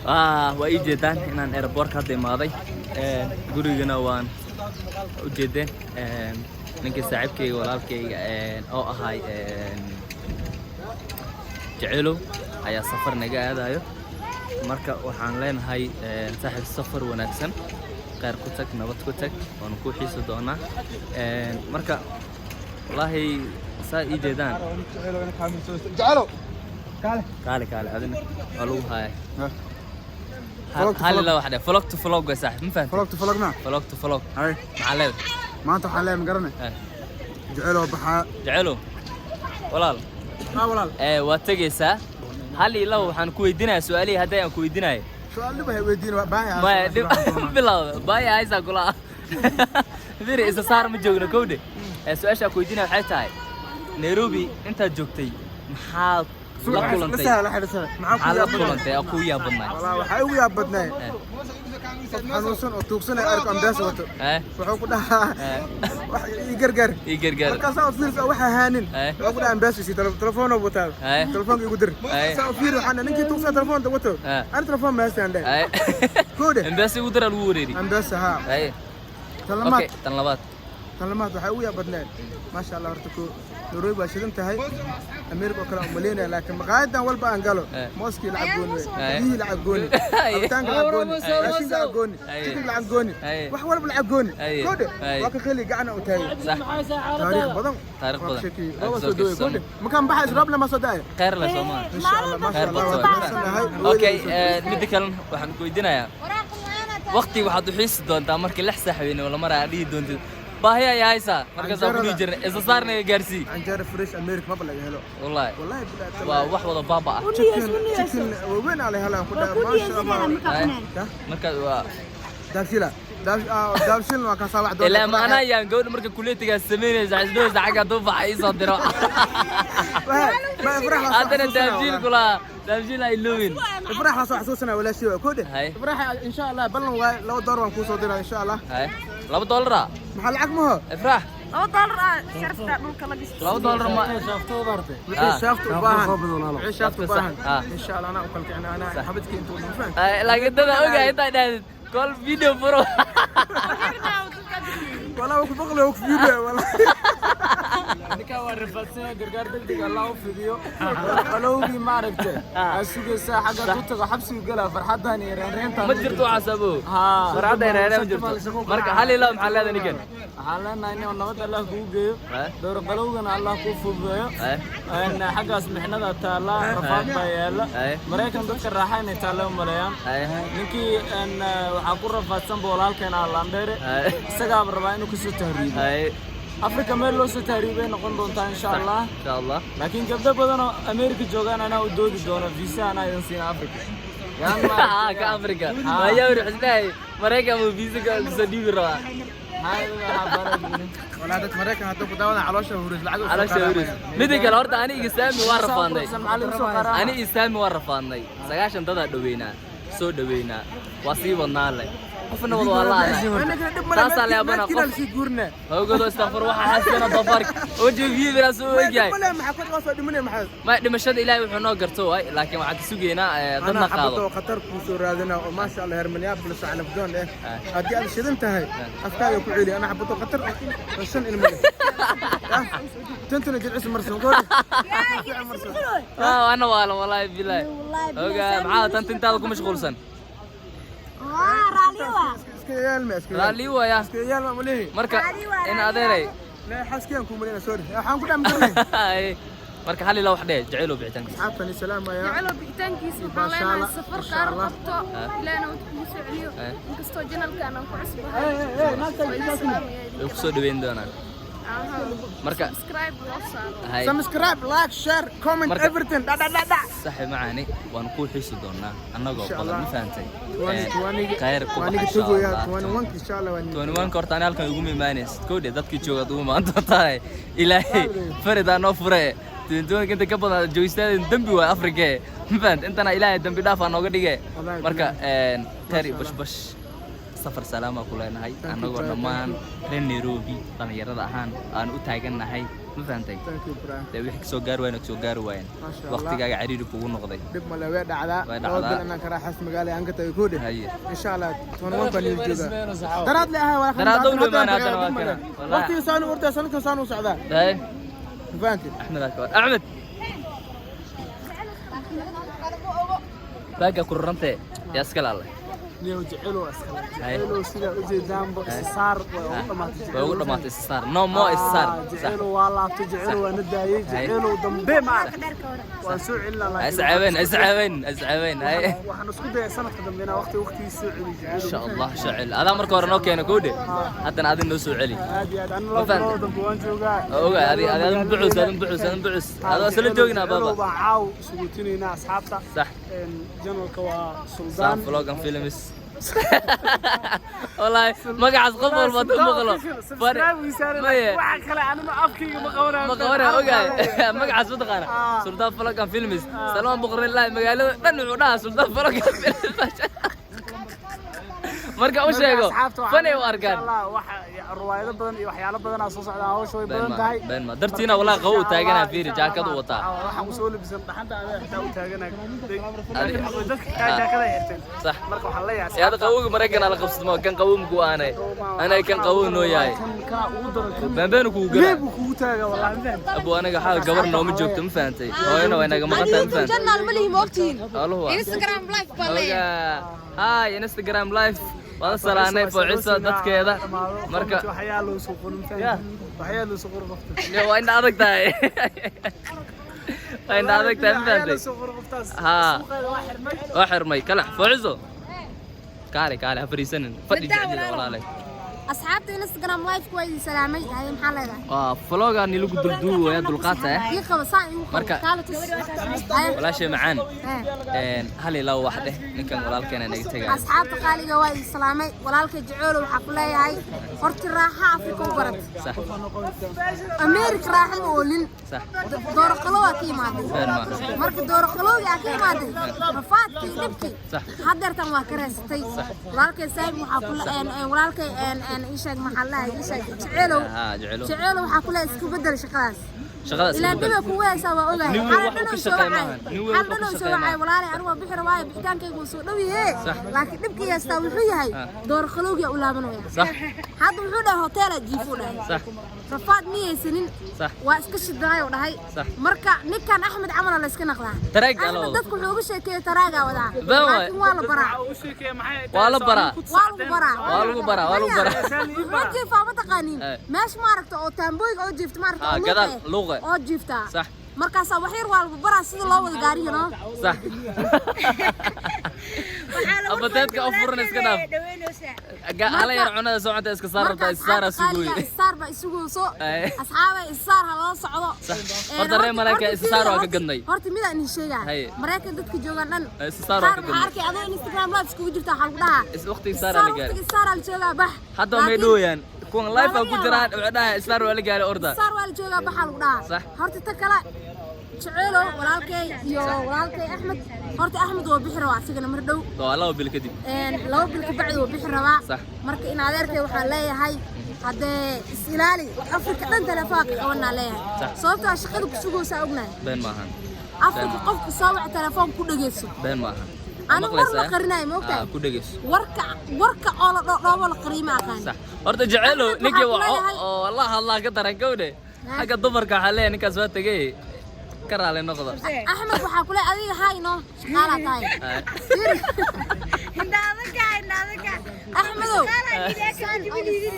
Waa ii jeedaan inaan airportka hadda imaaday. Gurigana waan u jeedeen. Ninkii saaxiibkayga, walaalkayga oo ahay Jecelow ayaa safar naga aadayo. Marka waxaan leenahay, saaxiib, safar wanaagsan, khayr ku tag, nabad ku tag, waanu ku xiisi doonaa. Marka wallaahi saa ii jeedaan. Jecelo kaale. Kaale, kaale, adina waa lagu haaya. Vlog to hal vlog. Ila wax dhe, vlog to vlog way, saaxiib, ma fahantay? Vlog to vlog na. Vlog to vlog. Hay. Maxaa leedahay? Maanta waxaan leeyahay, ma garanay, Jecelo baxaa. Jecelow walaal. Ah, walaal. Waad tegeysaa. Hal iyo laba waxaan ku weydiinayaa su-aalihii hadday aan ku weydiinayo. Su'aal dhib hay weydiin, waa baahi. Maya, dhib bilowda baaya haysaa kula firi isa saar, ma joogno kowdhe. Su-aasha aan ku weydiinaya waxay tahay, Nairobi intaad joogtay maxaad la kulantay? Maxaad la kulantay oo kugu yaab badnaa? Walaa, waxaa ugu yaab badnay qof xanuunsan oo tuugsanaya arko, ambulance wato. Wuxuu ku dhahaa, wax ii gargaar. Ii gargaar. Markaasaa u fiirsa, waxa haanin. Wuxuu ku dhahaa, ambulance sii, telefoon wataa. Telefoonka igu dir. Saa u fiiri, waxaan ninkii tuugsanaya telefoonta wato. Ani telefoon ma haystaan dheh. Koodhe. Ambulance igu dara lagu wareeri. Ambulance, haa. Tan labaad. Okay, tan labaad. Tan labaad waxaa ugu yaab badnay, maasha Allah, horta ko Nairobi waa shidan tahay, America oo kale aan umaleynaya, laakiin maqaayadan walba aan galo, mooskii lacag gooni wey, biyihii lacag gooni, cabitaanka lacag gooni, raashinka lacag gooni, chicken lacag gooni, wax walba lacag gooni. Koodhe. Waa ka qeli gacana u taagay. Taariikh badan. Taariikh waa ka badan. sheekeeyey. Aad Waa soo soo dhoweey. gashay. Koodhe, makaan baxay roob lama soo da'ay. Khayr le Soomaa. Insha Allah, maasha Khayr Allah, badso. waa faraxsanahay. Okay, midda kalena waxaan ku weydiinayaa, waqti waxaad u xiisi doontaa markii 6 saac weyne la maraya dhihi doontid baahi ayaa haysaa, markaasaan ku dhihi jirnay isa saarnaga gaarsii. Canjeero fresh America maba laga helo. Wallahi. Wallahi billahi. Waa wax wada baaba ah. Chicken, chicken waaweyn aa la helaa ku dhahay, maasha Allah. Ya? Marka waa Daabshila, daabshil waa kaasaa wax doonta. Ilaa ma anaa yaan gabadha marka kuleetigaa samaynaysa xisbinaysa xagga hadduu baxa ii soo diro. Ma Ifrax waa soo Haddana xasuusanaa. Daabshiil Wallahi. Kulaa Daabshiil ay loowin. Ifrax waa soo xasuusanaa, walaashii waa koodhe. Ifrax, insha Allah, ballan waay, $2 waan kuu soo diraa, insha Allah. Hay, $2 ah? Maxaa lacag maho? Ifrax. $2 ah sharafta dhulka la gashto. $2 ma Wixii shaafta u baahan, wixii shaafta u baahan, Ah. insha Allah, anaa u kala kicina, anaa xabadkii intuu dhan faham. Ay, laakiin dada ogaa intaa dhahdid kol video furo. Walaa waa ku baqli, waa ku fiiriya walaa. Ninkan waa rafaadsan yahay, gargaar degdeg Allah u fidiyo. Qalowgii maaragte aa sugaysaa xagga ku tago, xabsigu galaa, farxadan iyo reenreentan. Ma jirto waxaas, abo. Haa. Farxadda reere ma jirto. Marka hal ilaa maxaa leedahay ninkan? Waxaan leenahay in nabad Allah kugu geeyo, dowr qalowgana Allah kuu fududeeyo. Xaggaas mixnada taalla, rafaad baa yaalla. Maraykan dadka raaxa inay taalla u maleeyaan. Ninkii waxaa ku rafaadsan walaalkeena Landheere, isagaaba rabaa inuu kasoo tahriibo. Afrika meel loo soo tahriibay noqon doontaa, insha Allah. Insha Allah. Laakiin gabdho badan oo Amerika joogaan anaa u doodi doono, visa anaa idin siina Afrika. Yaan maaragtay. Ka Afrika waa yawri xisnahay, Maraykan buu visa ka soo dhiibi rabaa. Walaa dadka Maraykan hadduu ku daawadaan, caloosha huris lacag u soo Caloosha huris. qaadanaya. Midda kale, horta ani iyo Saami waa rafaadnay. Maxaa lagu soo qaaraa? Ani iyo Saami waa rafaadnay, 90 dadaa dhaweynaa, soo dhaweynaa, waa sii wadnaa le, qofna wada waa la'aanay. Anagana dhib male. Taasaa la yaabana. Meelkiina Qof lasii guurina. Hawgado istaafur waxa xasana doofaarka oo jebiye soo ogyahay. Male, maxaa ku soo dhimanaya, maxaa? Ma dhimashada Ilaahay wuxuu noo garto waay, laakiin waxaan ka sugaynaa dadna Anaa qaado. Xabadoo khatar kuu soo raadina oo maasha Allah reer Minneapolis oo calafdoon eh. Haddii aad shidan tahay, afkaaga ku celi, anaa xabadoo khatar oo shan ilmo leh. Tantana jilcis marsan goor. Ah, ana waala, wallahi billahi. Oga maxaa tan tintaada ku mashquulsan? Waa raali waa. Iska yaalma, iska yaal. Raalli waaya. Iska yaalma malehi. Marka in adeeray. La xaskiyaan ku maleyna, sorry. Waxaan ku dhaam garnay. Marka hal ilaa wax dheh Jaceylo bixitaankiisa. Asxaabtani salaamaya. Jecelo bixitaankiisa waxaan Masha leenahay Allah, safar masha qaar Allah. qabto, Ilaahna uu kugu soo celiyo. Inkastoo channelkan aan ku cusbahay, Way ku soo dhaweyn doonaan marka. Subscribe loo saaro. Hay. Subscribe, like, share, comment, everything. Da da da da. Saxi macaani, waan kuu xiisi doonaa annagoo Insha badan, Allah. ma fahantay? Tuwaniga Khayr ku bax, waaniga insha tegoyaa Allah. 21 insha Allah waan. 21 horta ani halkan iguma imaanaysid kowdhe, dadkii joogaad ugu imaan doontaa. Ilaahay faridaa noo fure. 21 inta ka badan joogistaadeen dembi waay Afrike, ma fahant? Intana Ilaahay dembi dhaaf aa nooga dhige. Wallahi. Marka khayr iyo bashbash, safar salaama ku leenahay. Thank you, annagoo brother. Dhammaan reer Nairobi dhallinyarada ahaan aan u taagannahay. Ma fahantay? Thank you, bro. Dee wixii kasoo gaari waayeen oo kasoo gaari waayeen. Masha Allah. Waqtigaaga cariiri kugu noqday. Dhib male, way dhacdaa. Way 2 dhacdaa. bil inaan ka raaxaysto magaala aan ka tagay koodhe. Haye. Insha Allah 21 baan yiri joogaa. Daraad le ahay waa. Daraad dhow le maana haddana waa kana. Wallahi. Waqtiga saan u ordaa, sanadkan saan u socdaa. Haye. Ma fahantay? Axmed aa ka Axmed. Baaga ku rarantee yaa iska laalay. Niyow jecelow iskale. Haye. Jecelow sidaa ujeedaanba isasaar way ugu dhamaatay. Way ugu dhamaatay issaar. No more issaar. Sax. Jecelow waa laabtay, jecelow waa na daayay, jecelow dambe ma arag. Waan soo celinaa laakiin Iscaawin, iscaawin, iscaawin. Haye. Waxaan isku dayay sanadka dambe inaan waqti waqtigiisa soo celiyo jecelow. Insha Allah shacil. Adaa marka hore noo keena koodhe. Haddana adin noo soo celi. Aad iyo aad ana Ma laba fahantay? bilood dambe waan joogaa. Oga, adi adi adin bucus, adin bucus, adin bucus. Adoo isla jooginaa Jecelow baaba. baan caaw isugu tinaynaa asxaabta. Sax. Janalka waa Suldaan Suldaan Vlog and Films. Wallahi magacaas qof walba hadduu maqlo. Maye. Waxa kale anima afkayga ma qabanayo. Ma qabanayo, ogaay. Magacaas ma taqaana? Suldaan Vlog and Films. Salmaan Boqornillahi magaalada dhan wuxuu dhahaa Suldaan Vlog and Films. Marka u sheego fanay u arkaan. Riwaayado badan iyo waxyaalo badan aa soo socdaan, hawsha way Been badan ma tahay. Been ma dartiina wallahi qabow u taaganaa, fiiri jaakad u wataa. Waxaan usoo labisan dhaxanta adaa xitaa u taaganaa, dadka Ah. jaakada xirteen. Sax. Marka waxaan leeyahay Ee hadda qabowga Maraykan ala qabsado, kan qabow muku aanay anay kan qabow noo yahay. Kan kana ugu daran kan Beenbeenu kugu galaa. Leeb buu kugu taagaa wallahi, ma fahamtay? Abu anaga xaal gabar nooma joogto, ma fahantay? Hooyana way naga maqan tahay, ma YouTube fahantay? channel ma lihi, ma ogtihiin? Howluhu waa Instagram live baan leeyahay. Oga hi Instagram live wada salaanay foociso dadkeeda marka. Waxyaa loo soo qorin, ma fahamtay? Waxyaa loo soo qorin qofta. Waa indha adag tahay, waa indha adag tahay, ma Waxyaa fahantay? loo soo qorin qoftaas. Haa. Suuqeeda waa xirmay. Waa xirmay kalax. Foociso, kaale kaale, ha fariisanin, fadhi. Middaa Jeclida walaalo. Walaalay. Asxaabta Instagram live ku waa idin salaamay. Haye, maxaa leedahay? Waa vloga nilagu dulduuwaya, dulqaata eh. Ii qaba saan igu qaba. Kaale tus. Haye. Walaashay macaan. Hee. Hal ilaa wax dheh ninkan walaalkeena naga tagayo. Asxaabta qaaliga waa idin salaamay. Walaalkay Jacoolo waxaa ku leeyahay horti raaxa Afrika u barat. Sax. Ameerika raaxa ma oolin. Sax. Dooraqalo waa ka imaaday. Been ma Marka dooraqalowgii aa ka imaaday, rafaadkii, dhibkii Sax. haddeertan waa ka raysatay. Walaalkay saaxib waxaa ku walaalkay ii sheeg, maxaa lahay, ii sheeg, Jaceelow. Haa, Jaceelow. Jaceelow waxaa ku leeyahay isku bedel shaqadaas. Shaqadaas Ilaa dhiba kugu haysaa waa ogahay. Nin weyn Xal wax uu dhan ka oo soo shaqeey wacay. maahan. Nin weyn Xal wax uu dhan ka oo soo shaqeey wacay. maahan. Walaalay, anigu waa bixi rabaayo, bixitaankaygu wuu soo dhow yahe. Sax. Laakiin dhibkii haystaa wuxuu yahay dooraqalowgii u laabanaya. Sax. Hadda wuxuu dhahay hoteelaa jiifuu dhahay. Sax. Rafaad miyaysanin. Sax. Waa iska shidaay oo dhahay. Sax. Marka ninkan Axmed camal la iska naqdaa. Taraag Axmed ala wado. dadku wuxuu uga sheekeeyay taraagaa wadaa. Been waay. Laakiin waa la baraa. Waa la baraa. Waa lagu baraa. Waa lagu baraa, waa lagu baraa. Wuxuu jiifaa ma taqaaniin? Eh. Meesha maaragta oo taambooyga oo jiifta maaragta Ah, oo gadaal, luuqa eh, luuqa. oo jiiftaa. Sax. Markaasaa wax yar waa lagu baraa sida loo wada gaariga no. Sax. Abateedka u furan iska dhaaf. Hala yar cunada soo cunta iska saar rabtaa, issaara sugooy. Isaar baa isugooso. Ay. Asxaaba isaar ha loo socdo. Sax. Ee, Horta reer Mareykan isaar waa ka gadnay. Horta midaan idin sheegaa. Haye. Mareykan dadka joogaan dhan. Isaar waa Qaar ka waxaa gadnay. arkay adoo Instagram live iskugu jirta, waxaa lagu dhahaa. Is waqtiga isaar la gaaray. Waqtiga isaar la joogaa, bax. Hadda may Laakiin dhooyaan kuwan live Waa ku laga jiraan, wuxuu dhahay isaar waa la gaaray orda. Isaar waa la joogaa, baxaa lagu dhahaa. Sax. Horta ta kale Jaceelow walaalkay iyo walaalkay Axmed, horta Axmed waa bixi rabaa asigana mar dhow. Waa 2 bil kadib. 2 bil ka bacdi waa bixi rabaa. Sax. Marka in adeerkay waxaan leeyahay haddee is ilaali, Afrika dhan telefoonka qabanaa leeyahay. Sax. Sababtoo ah shaqada ku sugaysaa ognahay. Been maahan. Afrika qofka soo waca telefoon ku dhegeyso. Been maahan. Anigu war ma qarinayo, ma ogtahay? Ah, ku dhegeyso. Warka warka oo la dhoodhoobo la qariyo ma aqaan. Sax. Horta Jaceelow Axmed ninkii waxaa ku waco leeyahay- oo Allah Allah ka daran gowdhe. Xagga dumarka waxaa leeyahay ninkaas waa tegey, ka raali noqda. Axmed waxaa ku leeyahay adiga hayno shaqaalaa tahay. Ay. Fiiri. Axmedow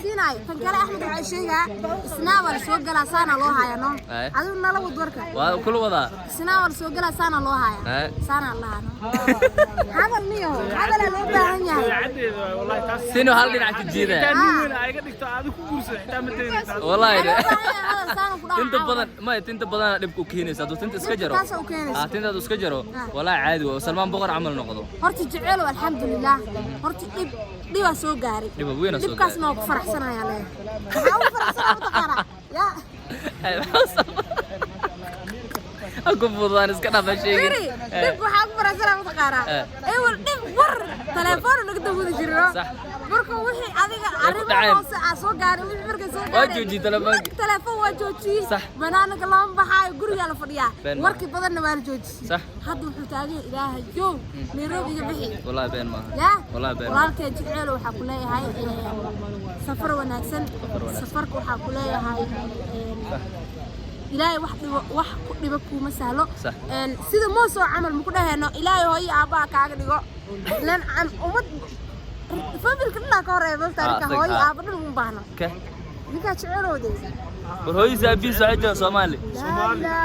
siinaayo tan kale. Axmed waxaa sheegaa isnaa waa la soo galaa, saana loo hayaa no. Ay. Adigu nala wad warka. Waa kula wadaa. Isnaa waa la soo galaa, saana loo hayaa. Ay. Saana la hayaa no. Hadal niyo hadalaa loo baahan yahay. Dabeecaddeeda waay, wallahi taas. Sinu hal dhinac ka jiidaya. Xitaa nin weyn aa iga dhigto aad ku guursato xitaa ma daynaysaa. Wallahi. Waxaa loo baahan yahay hadal saana ku dhaca. Tinta badan ma tinta badana dhibku keenaysa hadduu tinta iska jaro. Taas u keenaysa. Ah, tinta hadduu iska jaro wallahi caadi waa Salmaan Boqor camal noqdo. Horta Jeceelow alxamdulilah, horta dhib dhibaa soo gaaray. Dhib weyn aa soo Dhibkaasna waa ku faraxsanayaa leeyahay. Maxaa ugu faraxsanaa mataqaanaa yaa? Ha ku fududaan, iska dhaaf ha sheegin. Firi, dhib waxaa ku faraxsanaa mataqaanaa? Eh. Ewel dhib war telefoon naga dawada jirno. Sax. Marka wixii adiga ku arrimo dhaceen. Hoose aa soo gaaray, wixii markay soo Waa gaareen. joojiyey telefoonka. Telefoon waa joojiyey. Sax. Banaanka lama baxaayo, gurigaa la fadhiyaa. Been maaha. Warkii badanna waa la joojiyey. Sax. Hadda wuxuu taagan yahay, Ilaahay yow, Nairobi iga bixi. Wallahi been maaha. Yaa Wallahi been maaha. walaalkay jeceel, waxaa ku leeyahay safar wanaagsan. Safar wanaagsan. Safarka waxaa ku leeyahay Ilaahay wax dhibo, wax ku dhibo kuuma sahlo. Sax. Sida moos oo camal maku dhahayno, Ilaahay hooyo aabbaha kaaga dhigo lan ummad familka dhanaa ka horeeya malta. Ah, Ninka tag, hooyo ah. aabba dhan uma baahno. Ke Ninkaa jecelowde. War hooyadiisa aabihiis waxay joogaan Soomaali.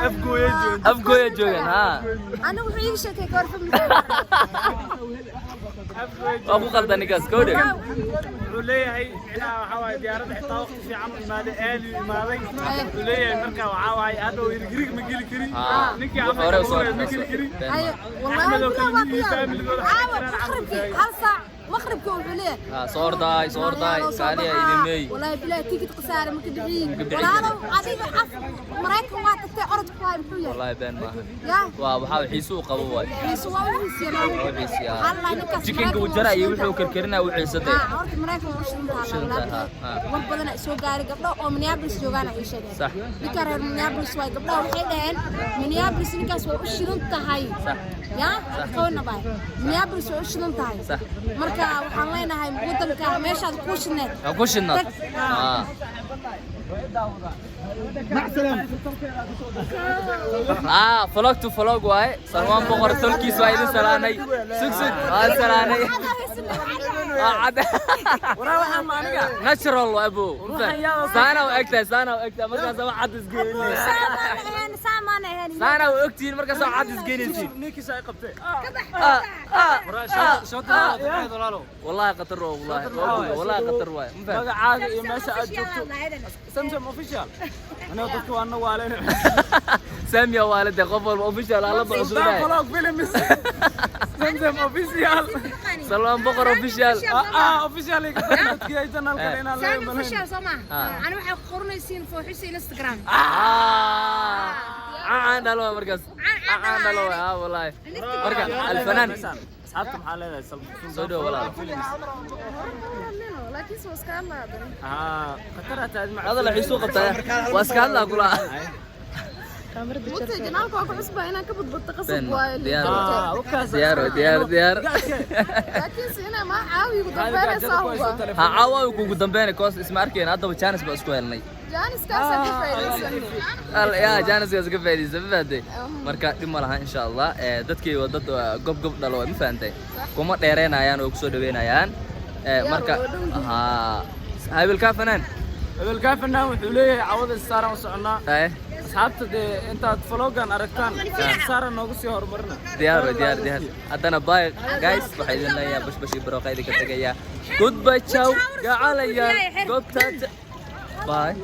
Afgooyay joogaan. Afgooyay joogaan, haa. Anigu wuxuu iiga sheekay ka hor familka. Waa ku qaldan ninkaas kowdhe. Wuxuu leeyahay micnaha waxaa waaye diyaaradda xitaa waqti fiican u imaaday, aali u imaaday. Wuxuu leeyahay marka waxaa waaye hadhow hirgirig ma geli kari. Ninkii Wuxuu hore u soo Afrika ma geli kari. Been Haye, maaha. wallahi Axmed oo billahi kale waa ku iyo yaabay. familigooda Caawa xagga jiraan maqribkii camal. 1 saac maqribkii wuxuu leeyahay, Ah, soo ordaay, soo ordaay, "Walaalayaal, soo kaaliya baxaa. idin meey." Wallahi billahi tikid khasaare ma ka bixin. Ka bixin. Walaalow, adiga af Maraykan waa tagtay, orod ku haay muxuu yahay? Wallahi been maaha. Yaa Waa waxaa xiisu u qabo waay. Xiisu waa u xiisiyaa. Waa u xiisiyaa. Waxaa la dhahay ninkaas Chicken-ka Maraykan uu waa jaraa iyo u wuxuu shidan. karkarinaa u xiisatay. Ah, horta Maraykan waa u shidan tahay, Shidan tahay, walaalkay. ah, ah. War badan ay soo gaaray, gabdho oo Minneapolis joogaan ay ii sheegeen. Sax. Ninka reer Minneapolis waay, gabdhaha waxay dhaheen Minneapolis ninkaas waa u shidan tahay. Sax. Yaa qawana baay. Minneapolis waa u shidan tahay. Sax. Marka waxaan leenahay wadanka meeshaad ku shidneed. Waa ku shidnaad. Tag. Ah. Mac salaam. Ah, vlog to vlog waaye. Salmaan Boqor tolkiis waa idin salaanay. Sug sug, waa salaanay. Waa cad. Waraa waxaan ma aniga. Natural waa abo. Ruuxan yaaba. Saana u egtahay, saana u egtahay. Markaas waa cad isgeynaysiin. Saamaan ahayn, saamaan ahayn. Saana u ogtihiin markaas waa cad isgeynaysiin. Ninkiisa ay qabtay. Ah, ah, ah, ah. Wallahi khatar waa, wallahi. Waa ogahay, wallahi khatar waay. Ma fahamtay? Magacaaga iyo meesha aad joogto. Samsam Official. Aniga dadka waa na waaleen. Saamiya waalide, qof walba official ala baxo. Sultan Suudaay. Vlog Films. Samsam Official. Salmaan Boqor Official. Ah, official ay ka dadkii ay channel kale inaan Saami leeyahay malayn. Official soo maaha? Ah. Ani waxay qoranaysiin fooxisa Instagram. Ah, caan dhalo waa markaas. Caan dhalo waa, ah, wallahi. Marka alfanaan Asxaabta maxaa leedahay Sultan Soo dhawo walaal. Laakiin soo iska hadlaa. Ah, khatar aad tahay maca. Hadal xiisuu qabtaa. Waa iska hadlaa kula. Mugtay janaalka waa ku cusbaa inaan ka badbadto qasab Been, waayo. diyaar. Ah, wakaas. Diyaar waay, diyaar, diyaar. Laakiin si inaa maa caawigu dambeynaysaa huba. Ha caawa way kugu dambeynay koos isma arkeen haddaba chance baa isku helnay. Jaaniskaasaa ka faa'iidaysan. Yaa chance ka faa'iidaysa, ma fahantay? Marka dhib ma laha insha Allah. Dadkii waa dad gob gob dhalo ma fahantay? Kuma dheereynayaan oo kusoo dhaweynayaan. Marka haa habilkaa fanaan. Hebelkaa fanaan wuxuu leeyahay cawada saaran u soconaa. Eh, Asxaabta dee intaad vlogan aragtaan saaran noogu sii horumarina. Diyaar waay, diyaar, diyaar. Haddana bye guys, waxaa idin leeyahay bashbash iyo barooqa idinka tegayaa. Goodbye, ciao, gacalayaal, goobta. Bye.